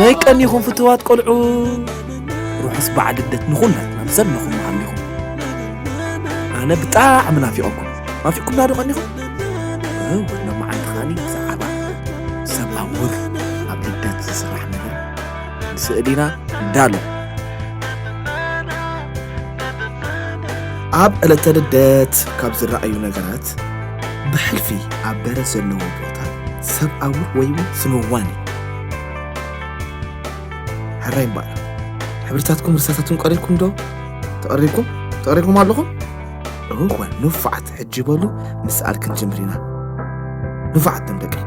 ኣይቀኒኹም ፍትዋት ቆልዑ። ርሑስ በዓል ልደት ንኹላትና ምስ ዘለኹም መሃሊኹም። ኣነ ብጣዕሚ ናፊቐኩም። ናፊቕኩምና ዶ ቀኒኹም? እወ፣ ሎማዓንቲ ኸኣኒ ብዛዕባ ሰብ ኣውር ኣብ ልደት ዝስራሕ ነገር ንስእል ኢና። ዳሎ። ኣብ ዕለተ ልደት ካብ ዝረኣዩ ነገራት ብሕልፊ ኣብ በረት ዘለዎ ቦታ ሰብ ኣውር ወይ እውን ስንዋን እዩ። ሕራይ እምበኣር፣ ሕብርታትኩም ርሳታትኩም ቀሪርኩም ዶ? ተቐሪርኩም? ተቐሪርኩም ኣለኹም? እወ፣ ንፉዓት፣ ሕጂ በሉ ምስኣል ክንጅምር ኢና። ንፉዓት ደም ደቀይ።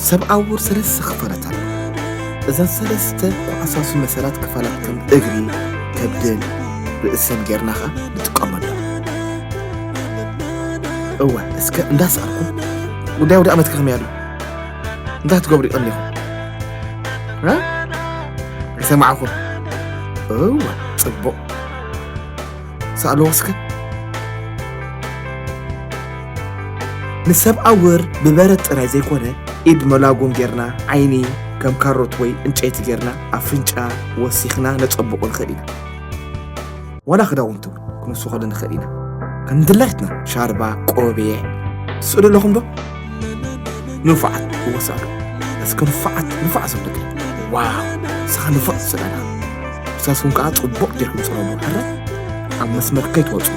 ሰብ ኣውር ሰለስተ ክፋላት ኣለዎ። እዘን ሰለስተ ኮዓሳሱ መሰላት ክፋላት ከም እግሪ፣ ከብድን ርእስን ጌርና ኸኣ ንጥቀመሎም። እወ፣ እስከ እንዳሰኣልኩም፣ ጉዳይ ወዲ ኣመት ከመይ ኣሎ? እንታይ ትገብሩ ይቐኒኹም? እ? ይሰማዕኹም? እወ፣ ጽቡቕ። ሰኣልዎ እስከ። ንሰብ ኣውር ብበረት ጥራይ ዘይኮነ፣ ኢድ መላጉም ጌርና፣ ዓይኒ ከም ካሮት ወይ ዕንጨይቲ ጌርና፣ ኣፍንጫ ወሲኽና ነጸብቑ ንኽእል ኢና። ዋላ ክዳውንቲ እውን ክንውስኸሉ ንኽእል ኢና። ከም ድላይትና ሻርባ፣ ቆቢዕ ትስእሉ ኣለኹም ዶ? ንፉዓት፣ እወ ስኣሉ። እስከ ንፉዓት፣ ንፉዓት ሰብ ደቂ። ዋው፣ ንስኻ ንፉዕ ስእለና። ንሳትኩም ከኣ ጽቡቕ ጌርኩም ጽረቡ። ሕረ ኣብ መስመር ከይትወጹ።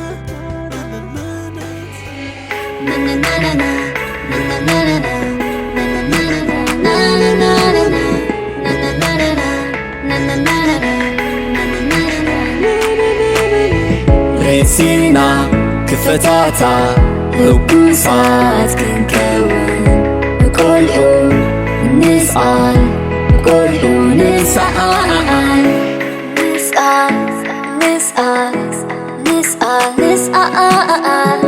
ሬሲና ክፈታታ ህጉሳት ክንከውን ቆልዑ ንስኣል ቆልዑ ንስኣል ንስኣል ንስኣል ንስኣል ንስኣል ንስኣል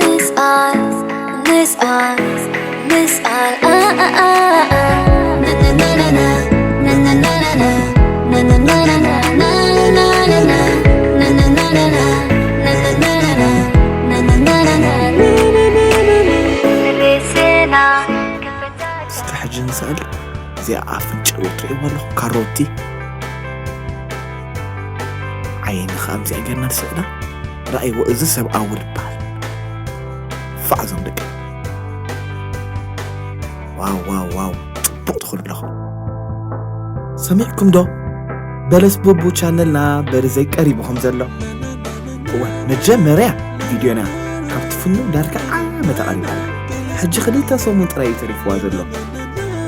ንስኣል ንስኣል እስከ ሕጂ ንስኣል። እዚኣ ኣፍንጭኡ ትርእይዋ ኣለኹም፣ ካሮቲ። ዓይኒ ኸኣ እዚኣ ጌርና ንስእላ። ረኣይዎ፣ እዚ ሰብ ኣውር ይበሃል። ፋዕ እዞም ደቂ። ዋው፣ ዋው፣ ዋው፣ ጽቡቕ ትኽእሉ ኣለኹም። ሰሚዕኩም ዶ? በለስ ቡቡ ቻነልና በርዘይ ቀሪቡ ከም ዘሎ። እወ፣ መጀመርያ ቪድዮና ካብ ትፍኑ ዳርጋ ዓመት ኣቐሪባ ኣላ። ሕጂ ክልተ ሰሙን ጥራይ እዩ ተሪፍዋ ዘሎ።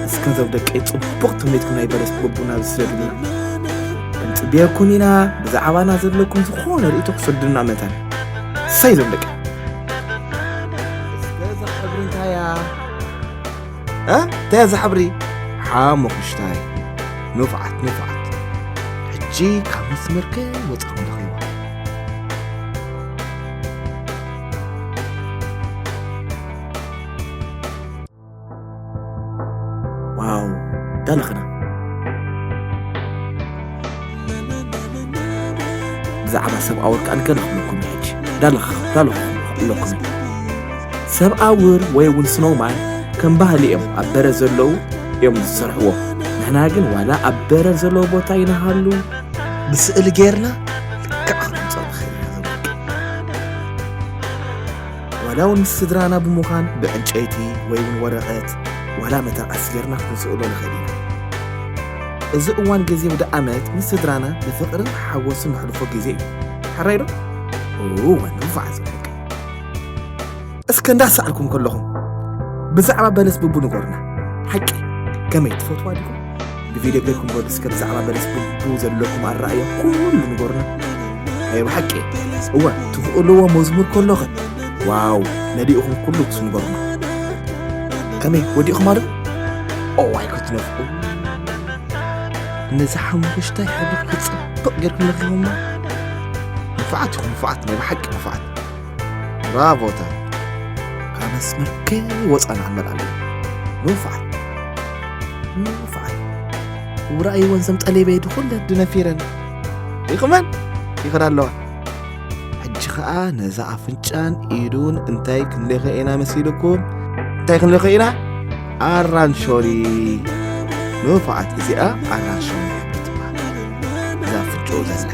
እስከ ዞም ደቀይ ጽቡቕ ትምኒትኩም ናይ በለስ ቡቡና ዝሰዱልና። ክንጽበየኩም ኢና። ብዛዕባና ዘለኩም ዝኾነ ርእይቶ ክሰዱልና መታን። እሰይ ዞም ደቀይ። እስከ እዛ ሕብሪ እንታይ እያ? እ? እንታይ እያ እዛ ሕብሪ? ሓሙኽሽታይ። ንፉዓት፣ ንፉዓት። ሕጂ ካብ መስመር ከይወጻኹም ረኺብዋ። ዋው፣ ዳለኽና። ብዛዕባ ሰብ ኣውር ከኣ ገለ ክብለኩም እየ ሕጂ። ዳለኽ-፣ ዳለኹ ኣለኩም እየ። ሰብ ኣውር ወይ እውን ስኖውማን ከም ባህሊ እዮም ኣብ በረ ዘለዉ እዮም ዝሰርሕዎ። ንሕና ግን ዋላ ኣብ በረ ዘለዎ ቦታ ይንሃሉ ብስእሊ ጌርና ልክዕ ክንምጸሉ ንኽእል ኢና። ዋላ እውን ምስ ስድራና ብምዃን ብዕንጨይቲ ወይ እውን ወረቐት ዋላ መተርኣስ ጌርና ክንስእሎ ንኽእል ኢና። እዚ እዋን ግዜ ወዲ ዓመት ምስ ስድራና ብፍቕርን ሓጎስን ነሕልፎ ግዜ እዩ። ሕራይ ዶ? እወ፣ ንፉዓት ዞም ደቂ። እስከ እንዳሰኣልኩም ከለኹም ብዛዕባ በለስ ቡቡ ንገሩና። ሓቂ ከመይ ትፈትዋ ዲኹም? ብቪድዮ ጌርኩም በሉ እስከ ብዛዕባ በለስ ቡቡ ዘለኩም ኣረኣእያ ኩሉ ንገሩና። ናይ ብሓቂ እወ ትኽእልዎ መዝሙር ከሎኸ ዋው መሊእኹም ኩሉ ክትንገሩና። ከመይ ወዲእኹማ ዶ? እዋይ ክትነፍቁ። ነዚ ሓሙኽሽታይ ሕብሪ ክጽብቕ ጌርኩም ረኺብኩማ። ንፉዓት ኢኹም ንፉዓት፣ ናይ ብሓቂ ንፉዓት። ብራቮታት። ካብ መስመር ከይወጻና ክንመልኣለን። ንፉዓት። ንፉዓት። ውራይ ወንዘም ጠሌበይ ድኹለ ድነፊረን። ይኽመን ይኽዳ ኣለዋ። ሕጂ ኸኣ ነዛ ኣፍንጫን ኢዱን እንታይ ክንልኸ ኢና መሲልኩም? እንታይ ክንልኸ ኢና? ኣራንሾሊ። ንፉዓት፣ እዚኣ ኣራንሺ ሕብሪ ትበሃል። እዛ ፍንጭኡ ዘላ።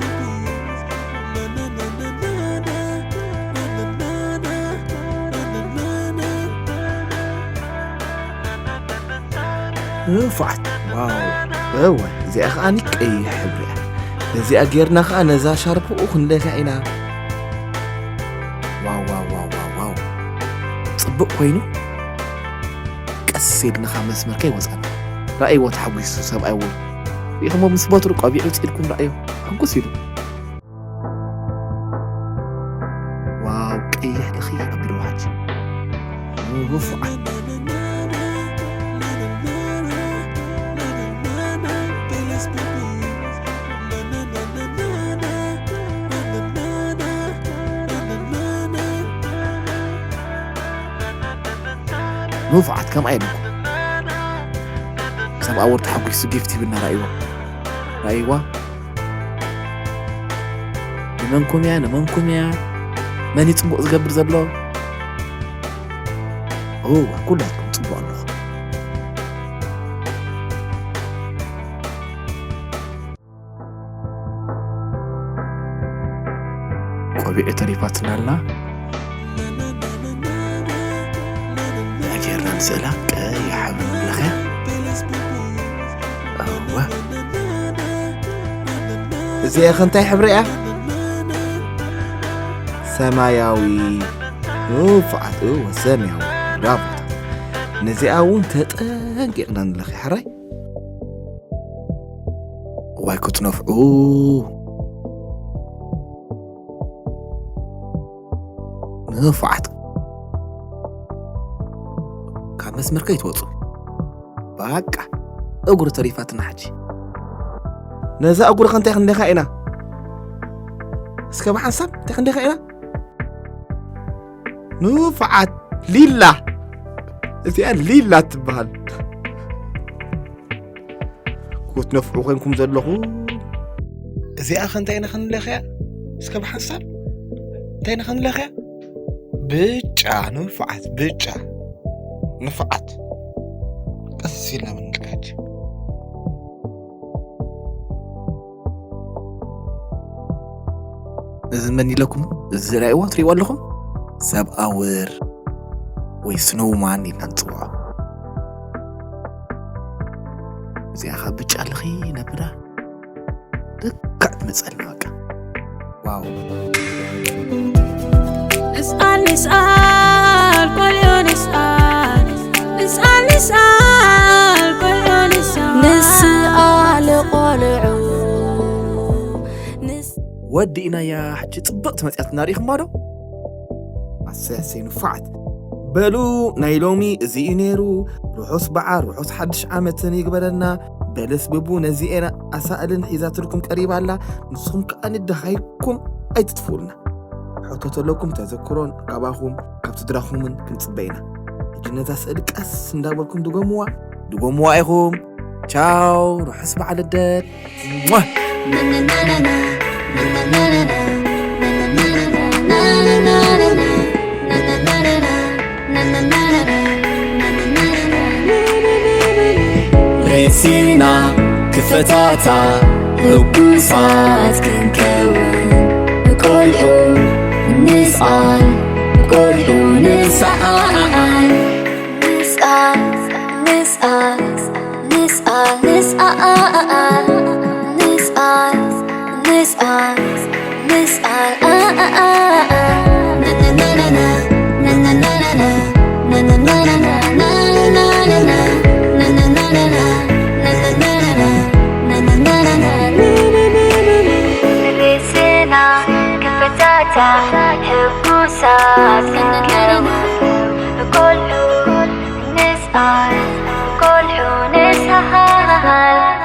ንፉዓት። ዋው። እወ፣ እዚኣ ከኣ ቀይሕ ሕብሪ እያ። በዚኣ ጌርና ከኣ ነዛ ሻርፕኡ ክንለኽያ ኢና። ዋው፣ ዋው፣ ዋው፣ ዋው፣ ዋው። ጽቡቕ ኮይኑ፣ ቀስ ኢልና ካብ መስመር ከይወጻና። ረኣይዎ፣ ተሓጒሱ ሰብኣይ እውን። ርኢኹሞ፣ ምስ በትሩ ቆቢዕ ውጽእ ኢልኩም ረኣዮ። ሕጉስ ኢሉ። ዋው፣ ቀይሕ ልኺ ኣቢልዎ ሕጂ። ንፉዓት። ንፉዓት ከምኣ ኢልኩም። ሰብ ኣወር ተሓጒሱ ጊፍት ሂብና፣ ረኣይዋ። ረኣይዋ። ንመንኩም እያ፣ ንመንኩም እያ። መን እዩ ጽቡቕ ዝገብር ዘሎ? ኦ፣ ኩላትኩም ጽቡቕ ኣለኹም። ቆቢዑ ተሪፋትና ኣላ። ጌርና ንስእላ ቀያሕ ንለኽያ። እወ። እዚኣ ኸ እንታይ ሕብሪ እያ? ሰማያዊ። ንፉዓት፣ እወ፣ ሰማያዊ። ብራቮታት። ነዚኣ እውን ተጠንቂቕና ንለኽያ፣ ሕራይ። እዋይ ክትነፍዑ። ንፉዓት። ካብ መስመር ከይትወጹ። ባቃ። እግሩ ተሪፋትና ሕጂ። ነዛ እግሩ ከ እንታይ ክንደኻ ኢና? እስከ ብሓንሳብ እንታይ ክንደኻ ኢና? ንፉዓት። ሊላ። እዚኣ ሊላ ትበሃል። ክትነፍዑ ኮይንኩም ዘለኹ። እዚኣ ከ እንታይ ኢና ክንለኽያ? እስከ ብሓንሳብ እንታይ ኢና ክንለኽያ? ብጫ። ንፉዓት፣ ብጫ። ንፉዓት። ቀስ ኢልና ምንልካ ሕጂ። እዚ መን ኢለኩም? እዚ ዝረኣይዎ ትርእይዎ ኣለኹም? ሰብ ኣውር ወይ ስኖውማን ኢልና ንጽውዖ። እዚኣ ኸ ብጫ ልኺ ነብዳ? ልክዕ ትመጸልና በቃ። ዋው። ንስኣል፣ ንስኣል፣ ቆልዑ ንስኣል። ንስኣል፣ ንስኣል፣ ቆልዑ ንስኣል። ንስኣል ቆልዑ። ንስ- ወዲእናያ። ሕጂ ጽብቕቲ መጽያትና ርኢኹማ ዶ? ኣሰይ፣ ኣሰይ፣ ንፉዓት። በሉ፣ ናይ ሎሚ እዚ እዩ ነይሩ። ርሑስ በዓል፣ ርሑስ ሓድሽ ዓመትን ይግበረልና። በለስ ብቡ ነዚኤን ኣሳእልን ሒዛትልኩም ቀሪባ ኣላ። ንስኹም ከኣ ንደሃይኩም ኣይትጥፍኡልና። ሕቶ ተለኩም ተዘክሮን ካባኹም ካብ ስድራኹምን ክንጽበ ኢና። ሕጂ ነዛ ስእሊ ቀስ እንዳበልኩም ድገምዋ፣ ድገምዋ ኢኹም። ቻው፣ ርሑስ በዓል ልደት። ሟ! ሬሲና ክፈታታ ህጉሳት ክንከውን፣ ቆልዑ ንስኣል፣ ቆልዑ ንስኣል። ንስኣል፣ ንስኣል፣ ንስኣል፣ ንስኣል፣ ንስኣል፣ ንስኣል፣ ንስኣል። ርእስና ክፈታታ ሕጉሳት ክንከውን፣ ቆልዑ ንስኣል፣ ቆልዑ ንስኣል።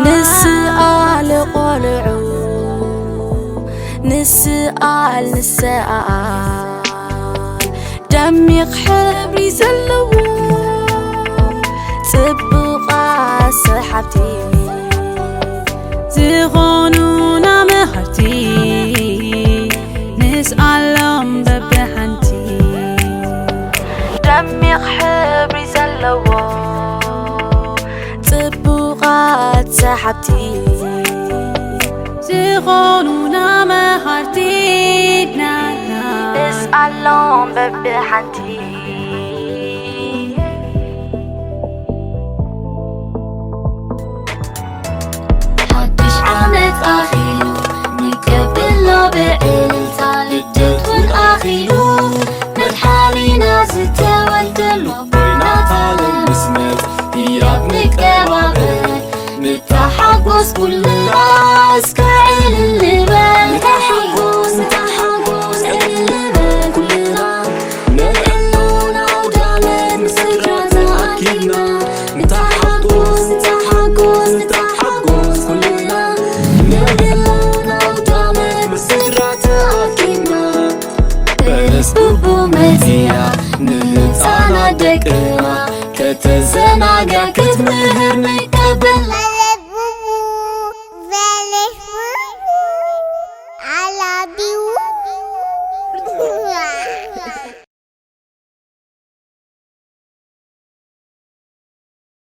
ንስኣል ቆልዑ፣ ንስኣል፣ ንስኣል ደሚቕ ሕብሪ ዘለዎ፣ ጽቡቓት ሰሓብቲ ዝኾኑና መሃርቲ፣ ንስኣሎም በብሓንቲ። ደሚቕ ሕብሪ ዘለዎ፣ ጽቡቓት ሰሓብቲ ዝኾኑና መሃርቲ ናትና። ንስኣሎም በብሓንቲ። ሓድሽ ዓመት ኣኺሉ፣ ንቀበሎ ብዕልልታ። ልደት እውን ኣኺሉ፣ መድሓኒና ዝተወልደሉ። ናታልን ምስ መጸ ህያብ ንቀባበል፣ ንተሓጎስ ኩልና እስከ ዕልል ንበል። ንተሓጎስ፣ ንተሓጎስ፣ ዕልል ንበል ኩልና። ነብዕሎ ንኣውዳመት ምስ ስድራ ተኣኪብና። ንተሓጎስ፣ ንተሓጎስ፣ ንተሓጎስ ኩልና። ነብዕሎ ንኣውዳመት ምስ ስድራ ተኣኪብና። በለስ ቡቡ መጺኣ ንህጻናት ደቅና ከተዘናግዕ ክትምህር ንቀበል።